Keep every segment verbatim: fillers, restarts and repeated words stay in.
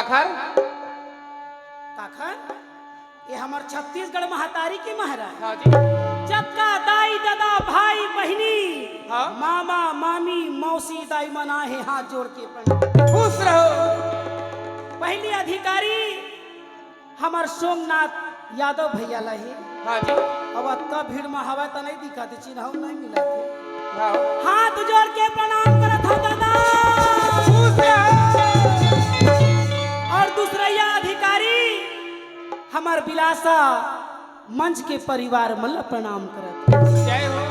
हर काखर ये हमर छत्तीसगढ़ महतारी के महाराज। हाँ जी। जतका दाई, ददा, भाई, बहिनी, हाँ। मामा, मामी, मौसी, दाई मन आए हे, हाथ जोड़ के प्रणाम। खुश रहो। पहली अधिकारी हमर सोमनाथ यादव भैया ला हे। हाँ जी। अब अतका भीड़ में हवा त नहीं दिखा दे, चिन्हऊ नहीं मिला थे। हाँ। हाथ जोड़ के प्रणाम करत हव दादा। खुश रहो। और दूसरइया अधिकारी हमर बिलासा मंच के परिवार मन ला प्रणाम करत हव। जय हो।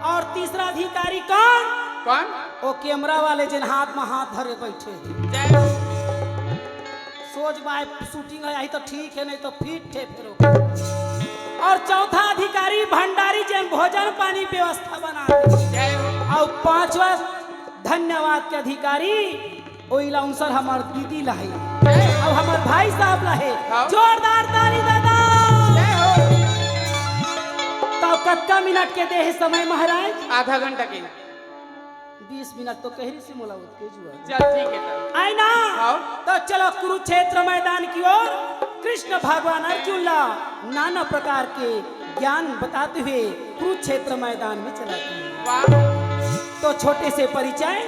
और तीसरा अधिकारी कौन? कौन? वो कैमरा वाले जिन हाथ में हाथ धरे बैठे हे। जय हो। सोच बाय शूटिंग हे, यही तो ठीक हे, नहीं तो फिट हे फिर। और चौथा अधिकारी भंडारी जेन भोजन पानी व्यवस्था बना दे। जय हो। और पांचवा धन्यवाद के अधिकारी वो अलाउंसर हमर दीदी ला हे। जय हो। और हमर भाई साहब ला हे। हाँ। जोरदार ताली दादा। जय हो। तो कतका मिनट के दे हे समय महाराज? आधा घंटा के। बीस मिनट तो कहरी से मोला उतके जुआ। चल ठीक है तब। आए ना? हाँ। तो चलो कुरुक्षेत्र मैदान की ओर कृष्ण भगवान अर्जुन ला नाना प्रकार के ज्ञान बताते हुए कुरुक्षेत्र मैदान में चलाते हैं। वाह। तो छोटे से परिचय,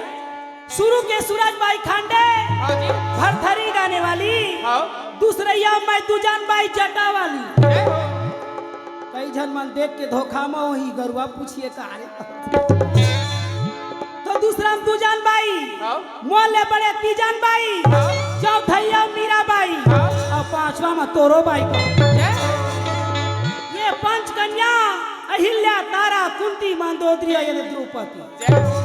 शुरू के सूरज बाई खांडे, हाँ जी। भरथरी गाने वाली, हाँ। दूसरइया मैं दूजान बाई जटा वाली। जय हो। कई झन मन देख के धोखा में वही गरुआ पूछिए का रे। तो दूसरा में दूजान बाई, हाँ। मोले बड़े तीजान बाई, हाँ। चौथइया मीरा बाई, हाँ। और पांचवा में तोरो बाई का। जय हो। ये पंच कन्या अहिल्या, तारा, कुंती, मंदोदरी, ये द्रौपदी। जय हो।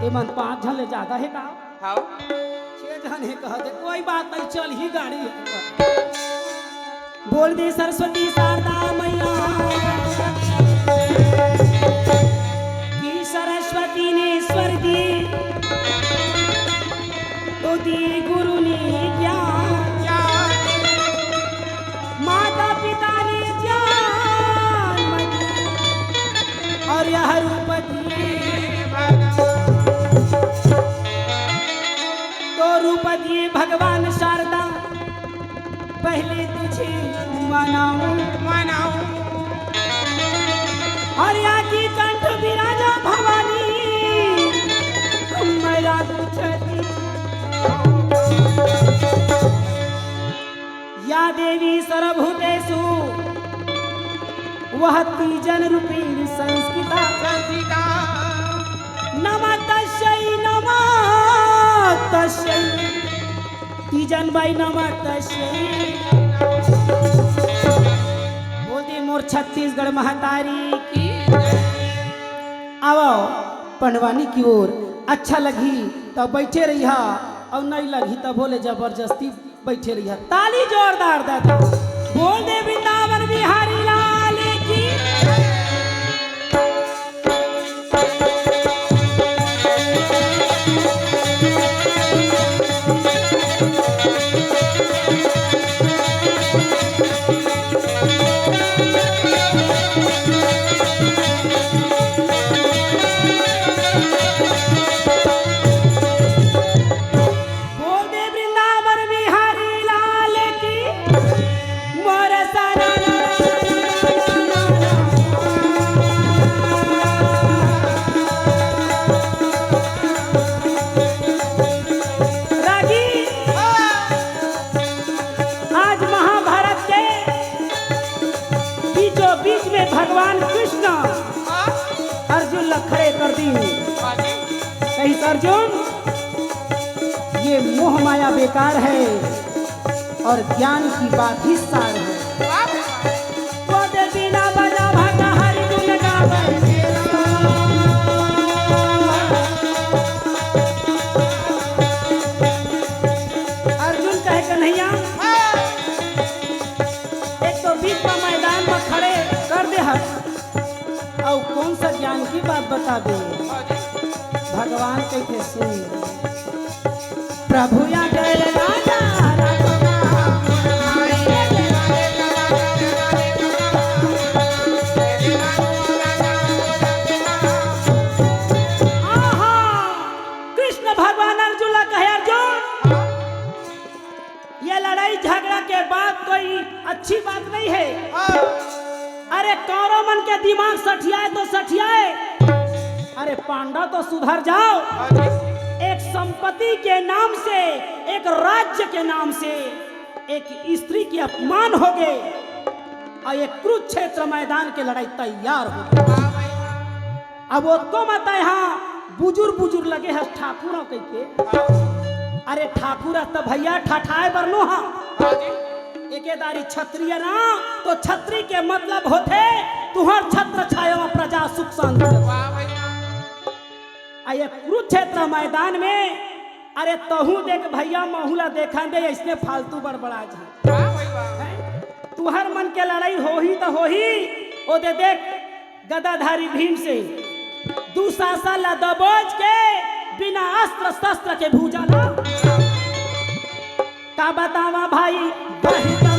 ये मन पांच झन ले ज्यादा हे का? हाँ। छह झन हे कहा दे, कोई बात नहीं, चल ही गाड़ी हे। बोल दे सरस्वती शारदा मैया की, सरस्वती ने स्वर दी तो दी गुरु ने ज्ञान, माता पिता ने ज्ञान मत, और यह रूप दिए भगवान, तो रूप दिए भगवान शारदा, पहले तुझे मनाऊं, मनाऊं। और या की कंठ विराजा भवानी, मैं राग उठती। या देवी सर्वभूतेषु, वह तीजन रूपेण संस्थिता। संस्थिता। नमः तस्यै, नमः तस्यै। तीजन बाई नमः तस्यै। बोल दे मोर छत्तीसगढ़ महतारी की। आवो पंडवानी की ओर, अच्छा लगही त बैठे रहिहा, और नहीं लगही त भोले जबरदस्ती बैठे रहिहा। ताली जोरदार दे। बोल दे वृंदावन बिहारी लाल की। बोल दे वृंदावन बिहारी लाल की। मोर सना रागी, आज महाभारत के बीचों बीच में भगवान कृष्ण अर्जुन ला खड़े कर दी। कहिस अर्जुन, ये मोह माया बेकार है और ज्ञान की बात ही सार है। बोले बीना बजा भागा हरि गुण गावे। अर्जुन कहे, कन्हैया, एक तो बीच में मैदान में खड़े कर दे हस, अउ कौन सा ज्ञान की बात बताबे? भगवान कहिथे सुन, प्रभु या गए राजा। आहा, कृष्ण भगवान अर्जुन ला कहे, अर्जुन, अरे कौरव मन के दिमाग सठियाए तो सठियाए, अरे पांडव तो सुधर जाओ। हाँ जी। एक संपत्ति के नाम से, एक राज्य के नाम से एक स्त्री के अपमान हो गए और ये कुरुक्षेत्र मैदान के लड़ाई तैयार हो गए। अब वो तो मत है, हाँ, बुजुर बुजुर लगे हस ठाकुर हो कहिके। अरे ठाकुर हस त भैया ठठाए बर नो हा। हाँ जी। एके दारी क्षत्रिय ना, तो क्षत्रिय के मतलब होथे तुहर छत्र छाया में प्रजा सुख शांति। वाह भैया। आ ये कुरुक्षेत्र मैदान में, अरे तहू देख भैया, महू ला देखा दे, ऐसने फालतू बड़बड़ा जी। वाह भाई वाह। हैं? तुहर मन के लड़ाई होही त होही, ओ दे देख, गदाधारी भीम से दुशासन ला दबोच के बिना अस्त्र शस्त्र के भूजा ला। का बतावा भाई, वही तो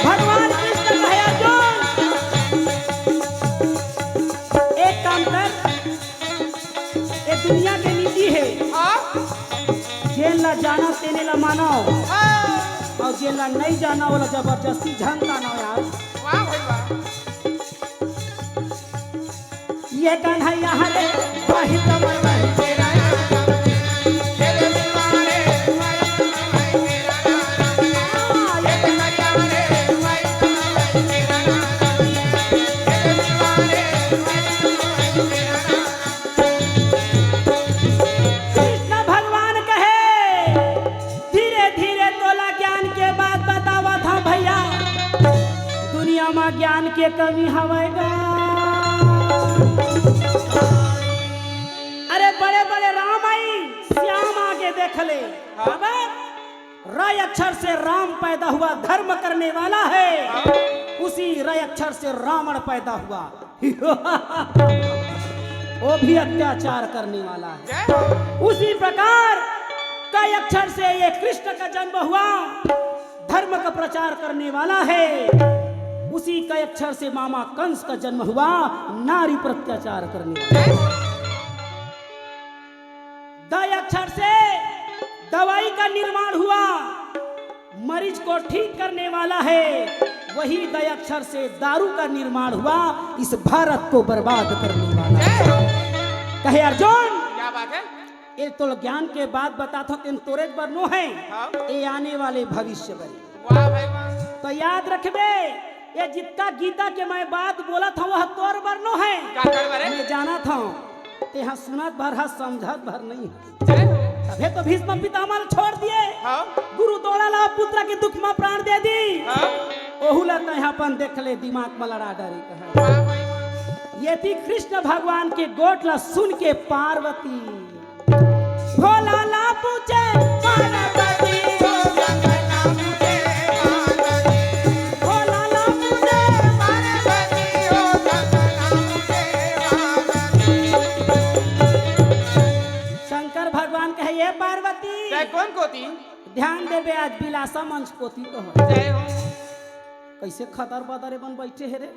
भगवान कृष्ण कहे अर्जुन, एक काम कर, ये दुनिया के नीति है, हाँ? जेन ला जाना तेने ला मानो, हाँ। और जेन ला नहीं जाना ओला जबरदस्ती झन तानो यार। वाह भाई वाह। ये कन्हैया हरे, वही तो मैं वही तेरा यार। कृष्ण भगवान कहे, धीरे धीरे तोला ज्ञान के बात बतावत हंव भैया। दुनिया मा ज्ञान के कमी हवय गा। अरे बड़े बड़े राम आई, श्याम आगे देख ले। हाँ। अब र अक्षर से राम पैदा हुआ, धर्म करने वाला है। हाँ। उसी र अक्षर से रावण पैदा हुआ। वो भी अत्याचार करने वाला है। जय हो। उसी प्रकार क अक्षर से ये कृष्ण का जन्म हुआ, धर्म का प्रचार करने वाला है। उसी क अक्षर से मामा कंस का जन्म हुआ, नारी पर अत्याचार करने वाला है। द अक्षर से दवाई का निर्माण हुआ, मरीज को ठीक करने वाला है। वही द अक्षर से दारू का निर्माण हुआ, इस भारत को बर्बाद करने वाला है। कहे अर्जुन, क्या बात है? ये तो ज्ञान के बात बताथंव, तेन तोरे बर नो है, हाँ। ये आने वाले भविष्य बर। वाह भाई वाह। तो याद रखबे, ये जितना गीता के मैं बात बोलत हंव, वह तोर बर नो है। का कर बर है? मैं जानत हंव, तेहा सुनत भर हस, समझत भर नहीं है। जय हो। तभे तो भीष्म पितामह ला छोड़ दिए। हाँ। गुरु द्रोण ला पुत्र के दुख मा प्राण दे दी। हाँ। ओहू ला तैं अपन देख ले, दिमाग मा लड़ा डरे कहा। वाह भाई वाह। ये थी कृष्ण भगवान के गोठ ला सुन के पार्वती। भोला ला पूछे पार्वती, ओ गंगा ला पूछे पार्वती। भोला ला पूछे पार्वती, ओ गंगा ला पूछे पार्वती। शंकर भगवान कहे, "ये पार्वती।" जय कौन कोती? ध्यान देबे, आज बिलासा मंच कोती कहो। जय हो। कैसे खदर बदर ए मन बैठे हे रे?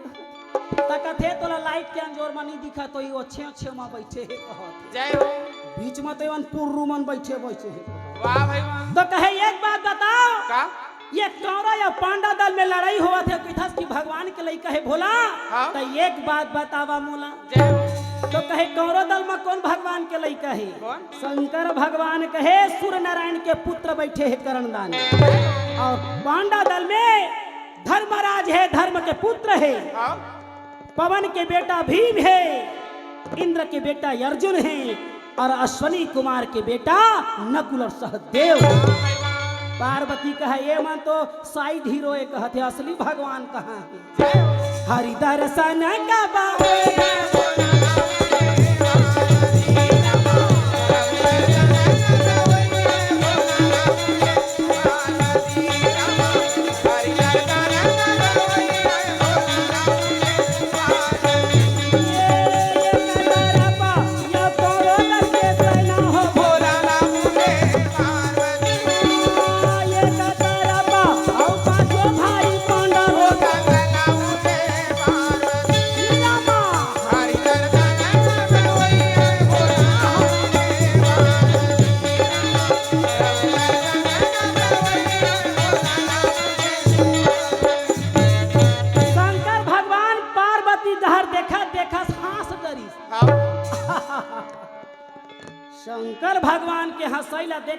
त कथे तोला लाइट के अंजोर म नइ दिखत होही, ओछे ओछे म बैठे हे कहत। जय हो। बीच म तो एमन पुर्रू मन बैठे बैठे हे कहत। वाह भाई वाह। तो कहे एक बात बताओ। का? ये कौरव या पांडव दल में लड़ाई होवत हे, कहिथस कि भगवान के लइका हे भोला। हाँ। त एक बात बतावा मोला। जय हो। तो कहे कौरव दल म कौन भगवान के लइका हे? कौन? शंकर भगवान कहे सूर्य नारायण के पुत्र बैठे हे करणदान। और पांडव दल में धर्मराज हे, धर्म के पुत्र हे। हाँ। पवन के बेटा भीम हे, इंद्र के बेटा अर्जुन हे और अश्विनी कुमार के बेटा नकुल और सहदेव। पार्वती कहे, "ये मन तो side hero ए कहत हे, असली भगवान कहाँ हे?" हरि दर्शन का बा।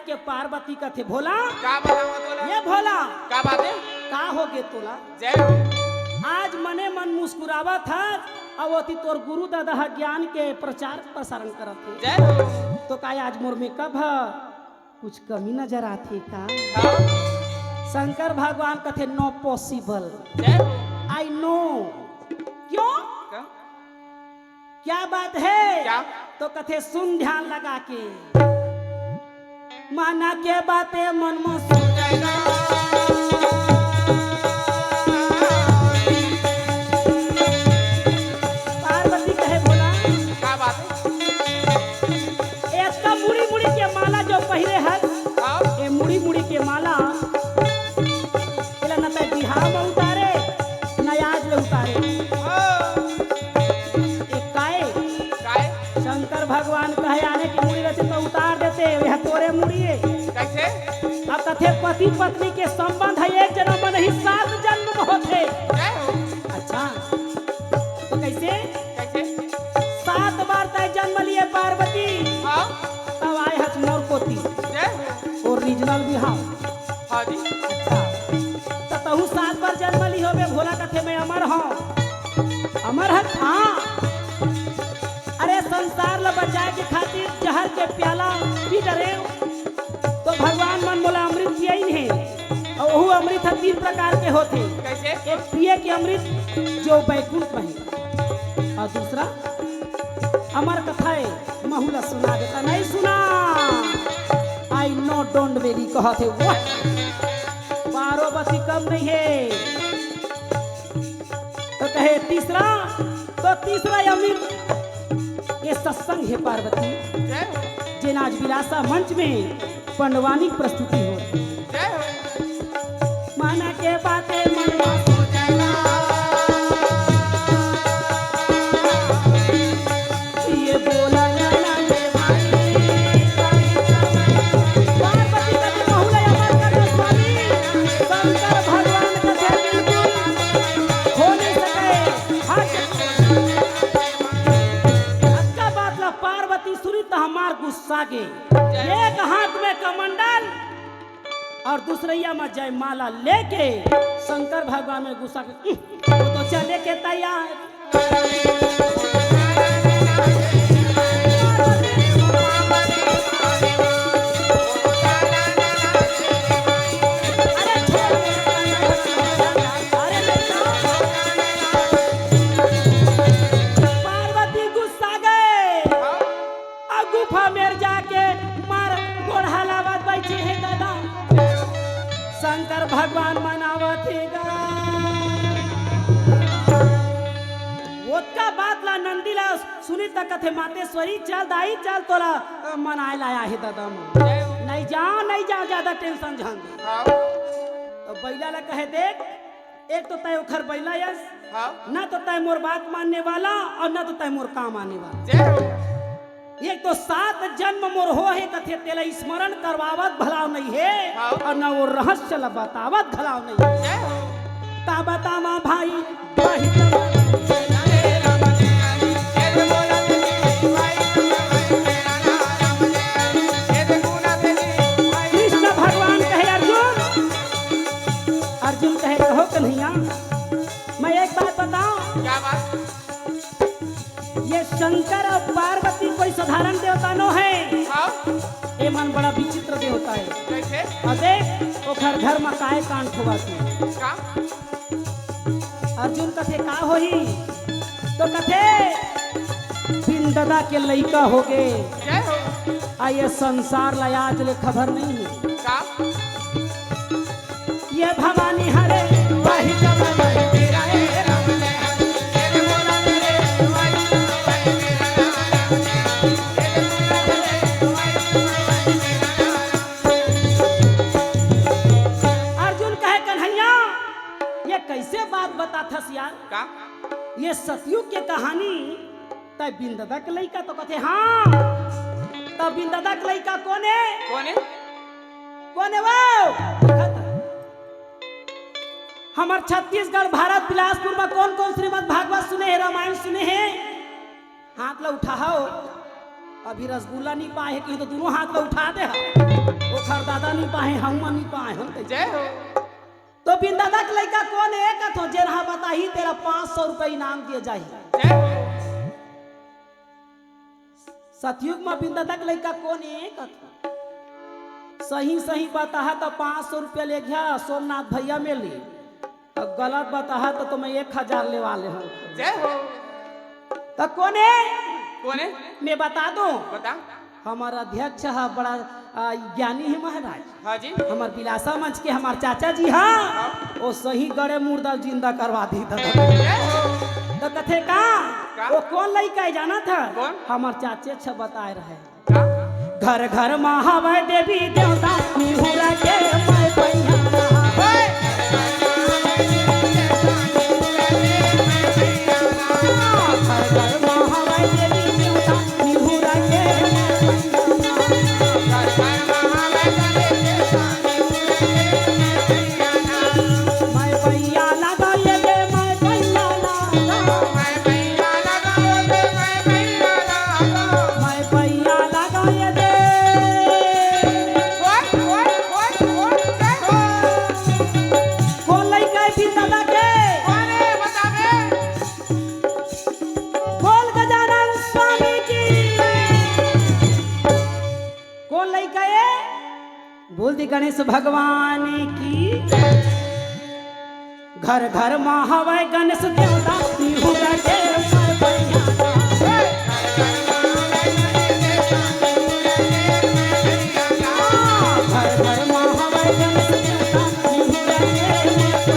के पार्वती कथे, "भोला, का बतावं तोला? ये भोला, का बात हे? का हो गे तोला? जय हो। आज मने मन मुस्कुरावत हस, अउ ओती तोर गुरु दादा ह ज्ञान के प्रचार प्रसारण करत हे। जय हो। तो का आज मोर मेकअप ह कुछ कमी नजर आथे का?" हाँ। शंकर भगवान कथे, "No possible। जय हो। I know।" क्यों? क्या? क्या बात है? क्या? तो कथे, "सुन ध्यान लगा के, माना के बाते मन में सो जाएगा।" पार्वती कहे, "भोला, का बात हे? एतका मुड़ी मुड़ी के माला जो पहिरे हस, हाँ। ए मुड़ी मुड़ी के माला, एला न तैं बिहाव में उतारे, न आज ले उतारे।" हाँ। ए काय? काय? शंकर भगवान कहे, "आने की मुड़ी रहते तो उतार देते, यह तोरे मुड़ी हे।" कैसे? अब कथे पति पत्नी के संबंध हे, एक जन्म में नहीं, सात जन्म में होथे। जय हो। अच्छा, तो कैसे? कैसे? सात बार तैं जन्म लिए पार्वती। हाँ। तब आए हस मोर कोती। जय हो। Original बिहाव। हाँ जी। अच्छा। त तहूँ सात बार जन्म ली होबे, भोला कथे मैं अमर हँव। अमर हस? हाँ। अरे संसार ल बचाए के खातिर जहर के प्याला पी डरेंव, तो भगवान मन मोला अमृत पियाइन हे। अउ ओहू अमृत ह तीन प्रकार के होथे। कैसे? एक पिए के अमृत जो बैकुंठ में हे, अउ दूसरा अमर कथा हे, महू ला सुना देता, नहीं सुना। I know, don't worry कहत हे वो। पार्वती कम नहीं हे। तो कहे तीसरा, तो तीसरा अमृत ये सत्संग हे पार्वती। जय हो। जेन आज विलासा मंच में पंडवानी प्रस्तुति होत हे। जय हो। मन के बाते मन में सो जाएगा। ये बोला नैना के भाई। पार्वती कथे, "महू ला अमर कर दे स्वामी।" शंकर भगवान कथे, "बिल्कुल हो नहीं सके।" हट। अतका बात ला पार्वती सुनी त हमार गुस्सा गे। एक हाथ में कमंडल अउ दूसरइया में जयमाला लेके शंकर भगवान में गुस्सा के, "उह, वो तो चले के तैयार।" अरे छोड़, अरे नहीं। पार्वती गुस्सा गे। अउ गुफा मेर जाके मार गोड़हा लावत बइठे हे दादा। शंकर भगवान मनावत हे गा। ओतका बात ला नंदी ला सुनी त कथे, "मातेश्वरी चल दाई चल, तोला अ, मनाए लाया हे दादा मन।" नहीं जाँव, नहीं जाँव, जादा tension झन दे। हाँ। त बइला ला कहे, "देख, एक तो तैं ओखर बइला अस, हाँ। न तो तैं मोर बात मानने वाला अउ न तो तैं मोर काम आने वाला। जय हो। एक तो सात जन्म मोर हो हे कथे, तेला स्मरण करवावत घलाव नहीं हे, हाँ। अउ न वो रहस्य ला बतावत घलाव नहीं हे।" जय हो। का बतावं भाई, भाई कृष्ण भगवान कहे अर्जुन, अर्जुन कहे, "कहो कन्हैया, मैं एक बात बताऊं?" क्या बात? ये शंकर अउ पार्वती कोई साधारण देवता नो हे। हाँ। ये मन बड़ा विचित्र देवता हे। कैसे? अउ देख, ओखर घर में काय कांड होवत हे। का? अर्जुन कथे, "का होही?" तो कथे, "बिन ददा के लइका होगे।" जय हो। अउ ये संसार ला आज ले खबर नहीं हे। का? ये भवानी हरे, वही जगह में तेरा हे राम। अर्जुन कहे, "कन्हैया, ये कैसे बात बताथस यार?" का? ये सतयुग के कहानी, तैं बिन ददा के लइका तो कथे, हाँ। त बिन ददा के लइका कोन हे? कोन हे? कोन हे वो? हमर छत्तीसगढ़, भारत, बिलासपुर में कोन कोन श्रीमद् भागवत सुने हे, रामायण सुने हे? हाथ ला उठाहव। अभी रसगुल्ला नहीं पाए हे, कहीं तो दोनों हाथ ला उठा दे हा। ओखर दादा नी पाए, हम नी पाए, हम कहिथे। जय हो। तो बिंदादा के लइका कोन ए कथों, जेन ह बताही तेला पाँच सौ रुपया इनाम दिए जाही। जय हो। सतयुग म बिंदादा के लइका कोन ए कथों। सही सही बताहा त पाँच सौ रुपया ले घ्या सोमनाथ भैया मेर ले। अउ गलत बताहा त, त मैं एक हजार लेवा ले हूँ। जय हो। त कोन ए? कोन ए? मैं बता दूं। बता। हमर अध्यक्ष ह बड़ा, आ, ज्ञानी हे महाराज। हाँ जी। हमर बिलासा मंच के हमर चाचा जी ह, हाँ। ओ सही गड़े मुर्दा जिंदा करवा दी दादा। जय हो। त कथे का? का? ओ कोन लइका ए जानत ह? कोन? हमर चाचे छ बताए रहे। का? घर घर म हवय देवी देवता, निहुरा के मैं पैया। ओए! घर घर म हवय देवी देवता, निहुरा के मैं पैया। मैं पैया लगा ये दे, मैं पैया लगा। मैं पैया लगा ये दे। कोन लइका ए बिंदादा के? बोल गजानन स्वामी की। कोन लइका ए? बोल दे गणेश भगवान की। घर घर म हवय गणेश देवता, निहुरा के मैं पैया। घर घर म हवय गणेश देवता, निहुरा के मैं पैया।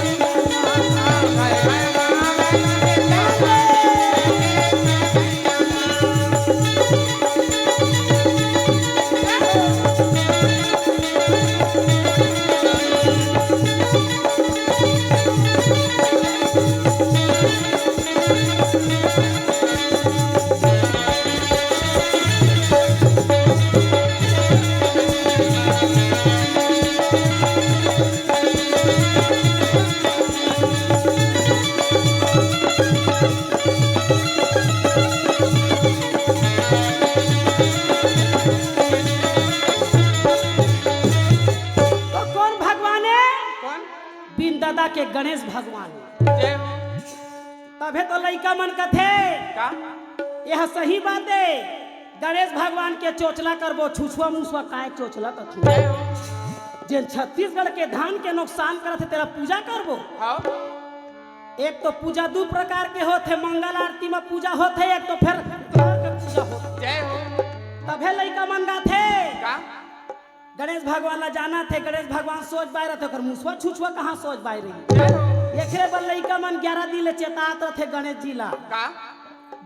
तो कोन भगवान ए? कोन? बिंदादा के गणेश भगवान। जय हो। तभे तो लइका मन कथे, का? यह सही बात ए। गणेश भगवान के चोचला करबो, छुछुआ मुसुआ काय चोचला कथू। जय हो। जेन छत्तीसगढ़ के धान के नुकसान करत हे, तेला पूजा करबो। हाँ। एक तो पूजा दू प्रकार के होथे, मंगल आरती म पूजा होथे, एक तो फेर घर के पूजा होथे। जय हो। तभे लइका मन गाथे। का? गणेश भगवान ला जानत हे, गणेश भगवान सोझ बाय रथे, ओकर मुसुआ छुछुआ कहाँ सोझ बाय रही? जय हो। एकरे बर लइका मन ग्यारह दिन ले चेतात रथे गणेश जी ला। का?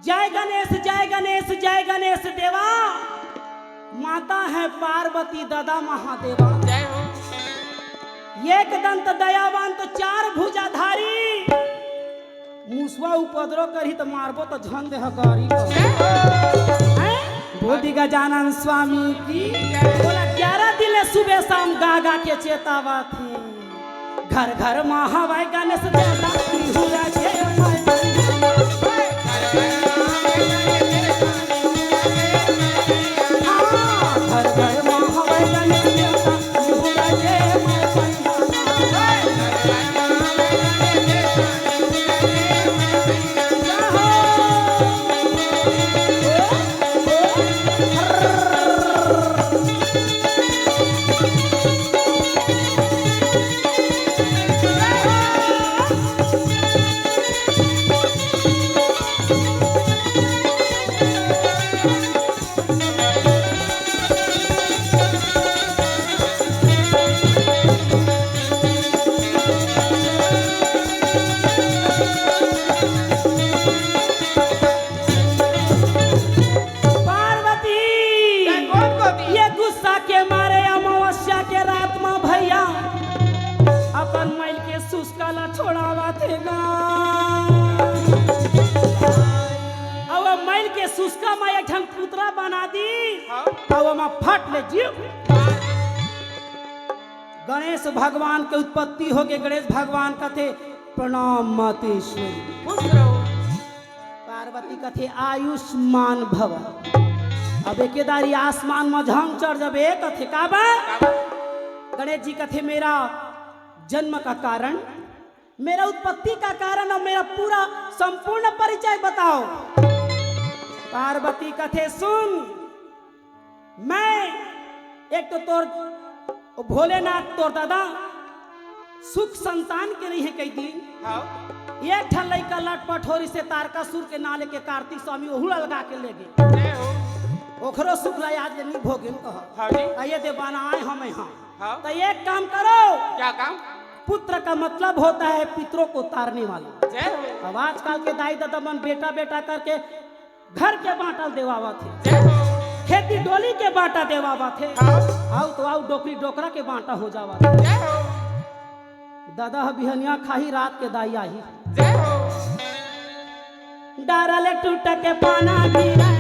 जय गणेश, जय गणेश, जय गणेश देवा। माता है पार्वती, दादा महादेवा। जय हो। एक दंत दयावान तो चार भुजाधारी। मुसवा उपद्रव करही त मारबो त झन देह गारी। हैं? बोल दी गजानन स्वामी की। बोला ग्यारह दिन ले सुबह शाम गा गा के चेतावत हे। घर घर मा हवय गणेश देवता, निहुरा के माय। हाँ, घर घर मा हवय गणेश देवता, निहुरा के माय। पार्वती, तैं कोन कोती? ये गुस्सा के मारे अमावस्या के रात मा भैया अपन मइल के सुस्का ला छोड़ावत हे गा। अउ अब मइल के सुस्का मा एक ठन पुतरा बना दी। हाँ। अउ ओमा फट ले जीव। गणेश भगवान के उत्पत्ति होगे। गणेश भगवान कथे, "प्रणाम मातेश्वरी।" खुश रहो। पार्वती कथे, "आयुष्मान भव।" अब एके दारी आसमान म झंग चढ़ जबे, कथे, "काबर?" काबर? गणेश जी कथे, मेरा जन्म का कारण, मेरा उत्पत्ति का कारण और मेरा पूरा संपूर्ण परिचय बताओ। पार्वती कथे, सुन, मैं एक तो तोर भोलेनाथ तोर दादा सुख संतान के रहिहे कई दिन। हाँ। एक ठन लइका लटपट होरिस हे तारकासुर के नाम लेके कार्तिक स्वामी ओहू ला लगा के ले गे। जय हो। ओखरो सुख ला आज ले नी भोगेन कह। हाँ जी। आ ये दे बनाए हम यहाँ। हाँ। तो एक काम करो। क्या काम? पुत्र का मतलब होता है पितरों को तारने वाला। जय हो। अब आजकल के दाई ददा मन बेटा बेटा करके घर के बांटा देवावत हे, जय हो। खेती डोली के बांटा देवावत हे। हाँ। आउ तो आउ डोकरी डोकरा के बांटा हो जावत हे। जय हो। ददा ह बिहनिया खाही, रात के दाई आही। जय हो। डारा ले टूट के पाना गिरे।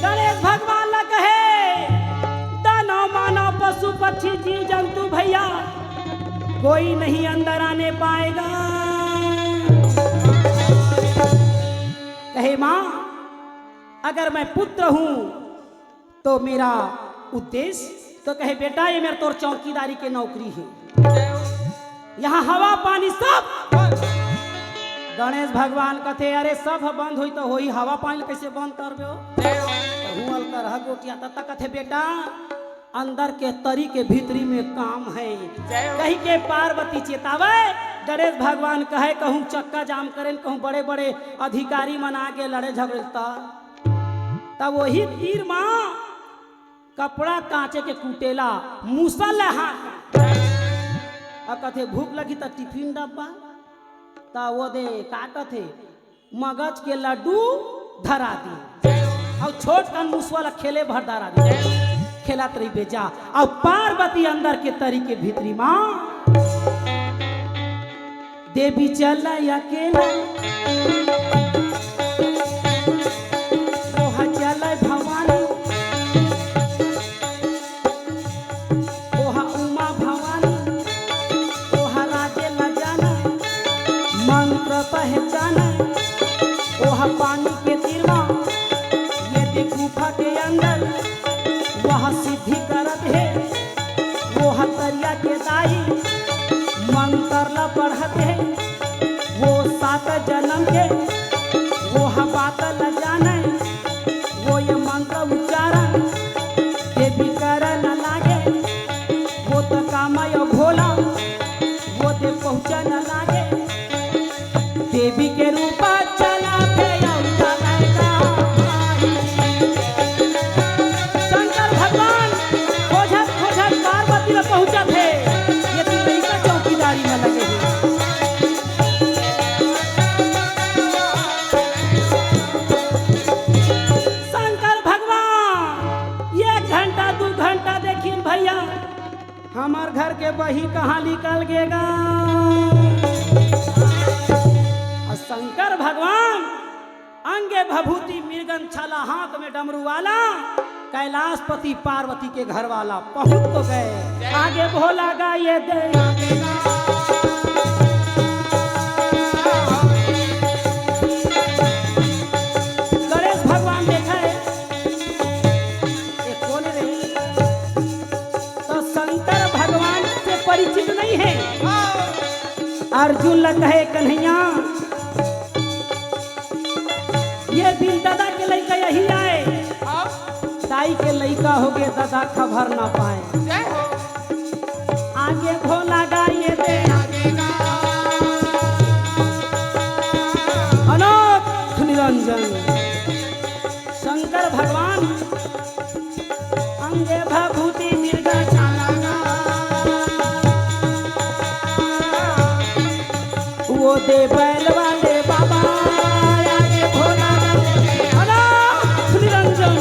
गणेश भगवान ला कहे, दानव मानव पशु पक्षी जीव जंतु भैया, कोई नहीं अंदर आने पाएगा। कहे, माँ, अगर मैं पुत्र हूँ तो मेरा उद्देश्य, तो कहे, बेटा, ये मेरा तोर चौकीदारी के नौकरी हे। यहाँ हवा पानी सब। गणेश भगवान कथे, अरे, सब बंद होई तो होई, हवा पानी कैसे बंद करबे हो? तो हुअल कर ह गोटिया, तब तक कथे, बेटा, अंदर के तरी के भीतरी में काम है। जय हो। कही के पार्वती चेतावे, गणेश भगवान कहे, कहूँ चक्का जाम करेन, कहूँ बड़े बड़े अधिकारी मन आगे लड़े झगड़े त तब वही तीर मा कपड़ा कांचे के कुटेला, मुसल हाथ। अब कथे, भूख लगी त टिफिन डब्बा, त वो दे, का कथे, मगज के लड्डू धरा दी। अउ छोट कन मुसवा ला खेले भर धरा दी। खेलत रही बेजा। अउ पार्वती अंदर के तरी के भीतरी माँ देवी चल अकेला, ओहा चल भवानी, ओहा उमा भवानी, ओहा राजे ल जाने, मंत्र पहचाने, ओहा पानी के तीर म, ये दे गुफा के अंदर, वह सिद्धि करत हे। वो हतरिया के दाई मंतर ला पढ़त हे, वो सात जनम के वो ह बात ल जाने, वो ये मंत्र उच्चारण देवी करन लागे, वो त कामय भोला, वो दे पहुँचन लागे। देवी के रूप चला थे अवतार का। शंकर भगवान खोजत खोजत पार्वती ल पहुंचत हे। ये तीन लइका चौकीदारी में लगे हे। शंकर भगवान एक घंटा दू घंटा देखिन भैया, हमर घर के बही कहाँ निकल गेगा। अउ शंकर भगवान अंगे भभूति मृगन छाला, हाथ में डमरू वाला, कैलाशपति पार्वती के घर वाला पहुंच तो गए। आगे भोला गा ये दे। गणेश भगवान देखा है, ये कौन रे? तो शंकर भगवान से परिचित नहीं है। अर्जुन ल कहे, कन्हैया, ये बिन ददा के लइका यही आए, दाई के लइका होगे, ददा खबर ना पाए। जय हो। आगे भोला गा ये दे। अनाथ निरंजन शंकर भगवान अंगे भभूति मृग छाला। ओ दे बैल वाले बाबा, आए भोला, अनाथ निरंजन।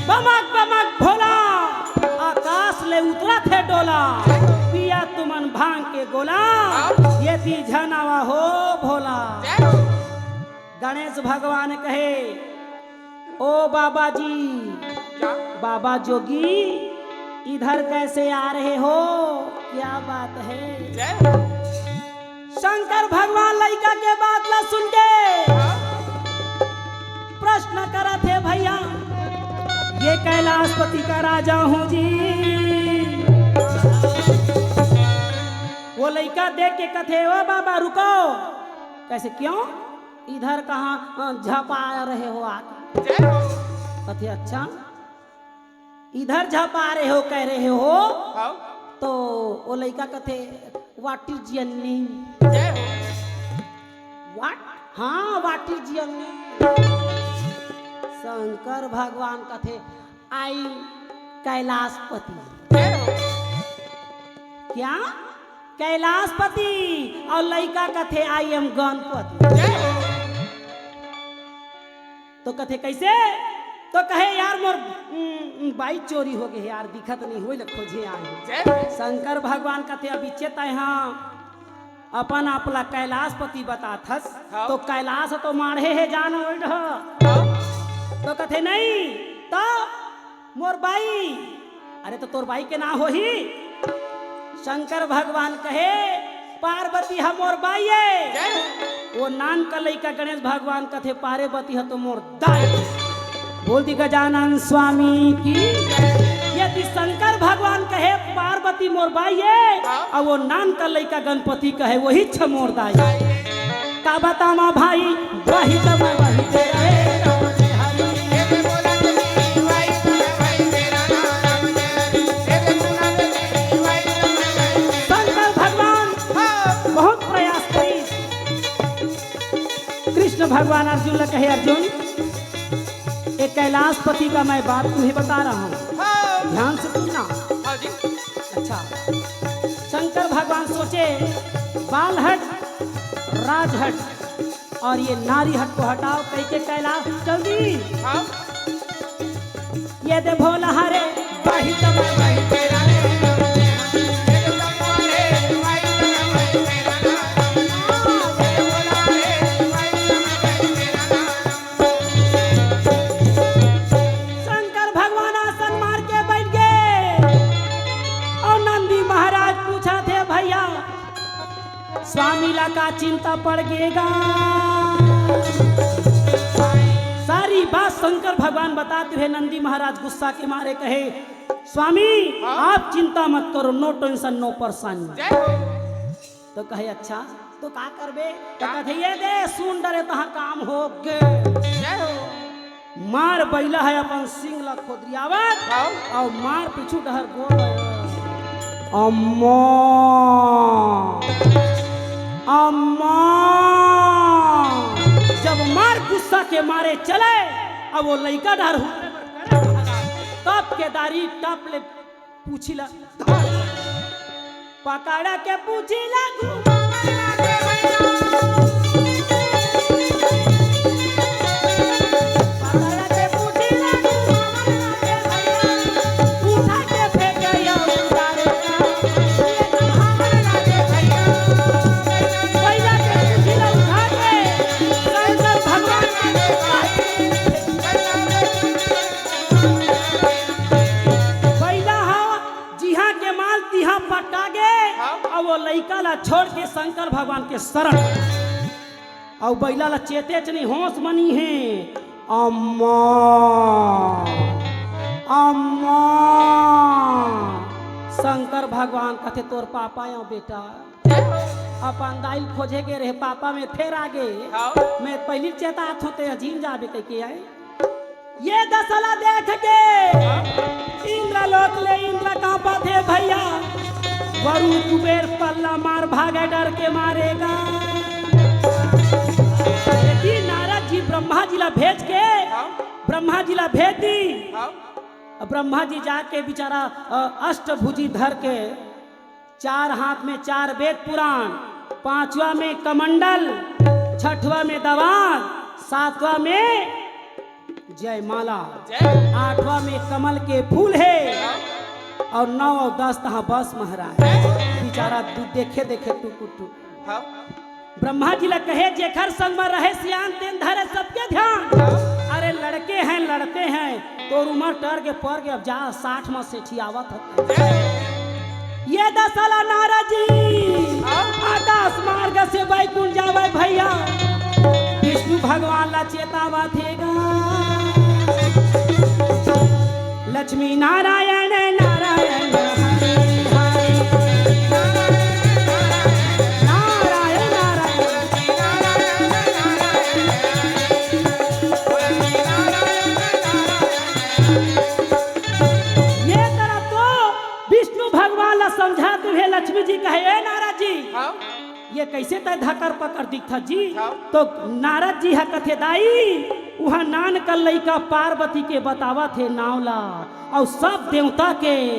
बमक बमक भोला, आकाश ले उतरत हे डोला, पिया तुमन भांग के गोला, ये ती झन आवा हो भोला। गणेश भगवान कहे, ओ बाबा जी, बाबा जोगी, इधर कैसे आ रहे हो? क्या बात है? शंकर भगवान लइका के बात ला सुन के प्रश्न करत हे, भैया, ये कैलाशपति का राजा हूँ जी। वो लइका देख के कथे, ओ बाबा रुको, कैसे, क्यों? इधर कहाँ, अ, झपा रहे हो आके? कथे, अच्छा, इधर झपा रहे हो, कह रहे हो? तो वो लइका कथे, what is your name? What? हाँ, what is your name? Shankar भगवान कथे, I कैलाशपति। क्या? कैलाशपति। और लइका कथे, I am गणपति। तो कथे, कैसे? तो कहे, यार, मोर, उम, उम, बाई चोरी हो गए यार, दिखत नहीं होई, ले खोजे आए। शंकर भगवान कथे, अभी चेत आए हाँ, अपन आप ला कैलाशपति बताथस, तो कैलाश तो माढ़े हे, जान ओढ़। तो कथे, नहीं, तो मोर बाई। अरे, तो तोर बाई के ना होही? शंकर भगवान कहे, पार्वती ह मोर बाई ए। वो नान का लइका गणेश भगवान कथे, पार्वती ह तो मोर दाई। बोल दी गजानन स्वामी की। यदि शंकर भगवान कहे, पार्वती मोर बाई ए, और वो नान का लइका गणपति कहे, वही छ मोर दाई। का बतामा भाई, वही त मैं वही तेरा हे राम हरि। शंकर भगवान बहुत प्रयास करी। कृष्ण भगवान अर्जुन ला कहे, अर्जुन, एक कैलाशपति का मैं बात तुम्हें बता रहा हूँ, ध्यान से सुनना। अच्छा, शंकर भगवान सोचे, बाल हट, राज हट, और ये नारी हट को हटाओ, कह के कैलाश चल दी। ये दे भोला हरे, वही तो मैं वही तेरा रे। शंकर भगवान आसन मार के बैठ गए और नंदी महाराज पूछा थे, भैया, स्वामी ला का चिंता पड़ गे गा? सारी बात शंकर भगवान बताते हुए नंदी महाराज गुस्सा के मारे कहे, स्वामी, हाँ? आप चिंता मत करो, no tension, no परेशानी। जय हो। तो कहे, अच्छा, तो का करबे? तो का? कथे, ये दे, सुन डरे, तहाँ काम हो गे। जय हो। मार बइला हे अपन सींग ला खोदरियावत, हाँ। अउ मार पीछू डहर गोड़ हे। अम्मा, अम्मा, जब मार गुस्सा के मारे चले, अब वो लइका डहर हुरे बर करे भागा, तब केदारी टप ले पूछी ला। पकड़ के पूछी ला घुमावल लागे भैया। पकड़ के पूछी ला घुमावल लागे भैया। उठा के फेंके या उतारे का। ये घुमावल लागे भैया। भैया के पूछी ला उठा के। शंकर भगवान के भैया हा जिहाँ के माल तिहाँ पटका गे, हाँ। अउ वो लइका ला छोड़ के शंकर भगवान के शरण। अउ बइला ला चेतेच नहीं, होश मनी हे। अम्मा, अम्मा। शंकर भगवान कथे, तोर पापा या बेटा। अपन दाई ल खोजे गे रहे, पापा में फेर आ गे। हाँ। मैं पहिली चेतात हों, ते अजीम जाबे कहिके आए। ये दशा ला देख के इंद्रलोक ले इंद्र कांपत हे भैया। वरुण कुबेर पल्ला मार भागे डर के मारे गा। यदि नारद जी ब्रह्मा जी ला भेज के, हाँ। ब्रह्मा जी ला भेज दी। हाँ। अब ब्रह्मा जी जाके बेचारा, अ, अष्टभुजी धर के, चार हाथ में चार वेद पुराण, पांचवा में कमंडल, छठवा में दवात, सातवां में जयमाला, जय। आठवां में कमल के फूल हे, और नौ और दस तहाँ बस महाराज। बेचारा दू देखे देखे टुकुर टुकुर। हाँ। ब्रह्मा जी ला कहे, "जेखर संग में रहे सियान, तेन धरे सबके ध्यान।" हाँ। अरे लड़के हैं, लड़ते हैं, तोर उमर टर के पर के, अब जा साठ में सेठी आवत हे। जय। ये दसा ला नारद जी हाँ। आकाश मार्ग से बैकुंठ जावे भैया। विष्णु भगवान ला चेतावत हे गा, लक्ष्मी नारायण नारायण हरि हरि। नारायण नारायण। ये तरह तो विष्णु भगवान ला समझात हे लक्ष्मी जी, कहे, "ए नारद जी, हाँ। ये कैसे तय धकर पकर दिखत जी?" हाँ। तो नारद जी ह कथे, "दाई, उहाँ नान कर लइका पार्वती के बतावत हे नाव ला, अउ सब देवता के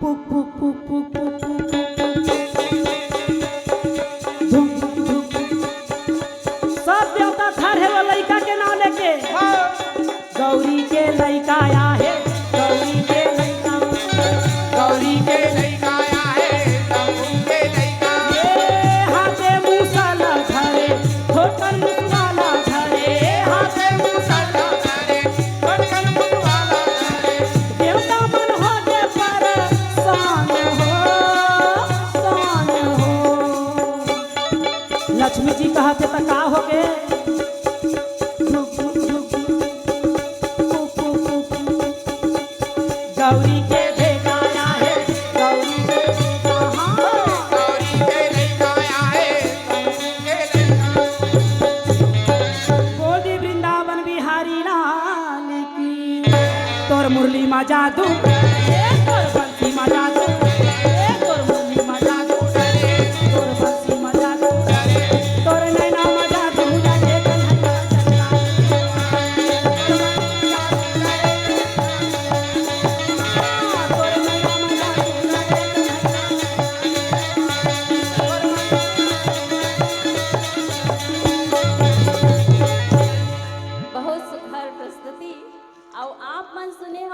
पुक, पुक, पुक, पुक, पुक, पुक, पुक, पुक। धुक, धुक, धुक, धुक। सब देवता धर हे वो लइका के नाव लेके।" हाँ। गौरी के लइका आहे, गौरी के लइका, गौरी के लइका आहे, शंभू के लइका। ये हाथे मूसल धरे, ठोकर मुसवाला धरे, ये हाथे मूसल धरे, ठोकर मुसवाला धरे। देवता मन हो गे परेशान हो, शान हो। लक्ष्मी जी कहत हे, "त का हो गे?" गौरी के बेटा आहे, गौरी के बेटा, हाँ। गौरी के लइका आहे, गौरी के लइका। बोल दी वृंदावन बिहारी लाल की। तोर मुरली मा जादू, ए तोर बंसी मा जादू, ए तोर मुरली मा जादू, तोर बंसी मा जादू, तोर नैना मा जादू, जाके कन्हैया चंदा। बहुत सुघर प्रस्तुति। अउ आप मन सुने हो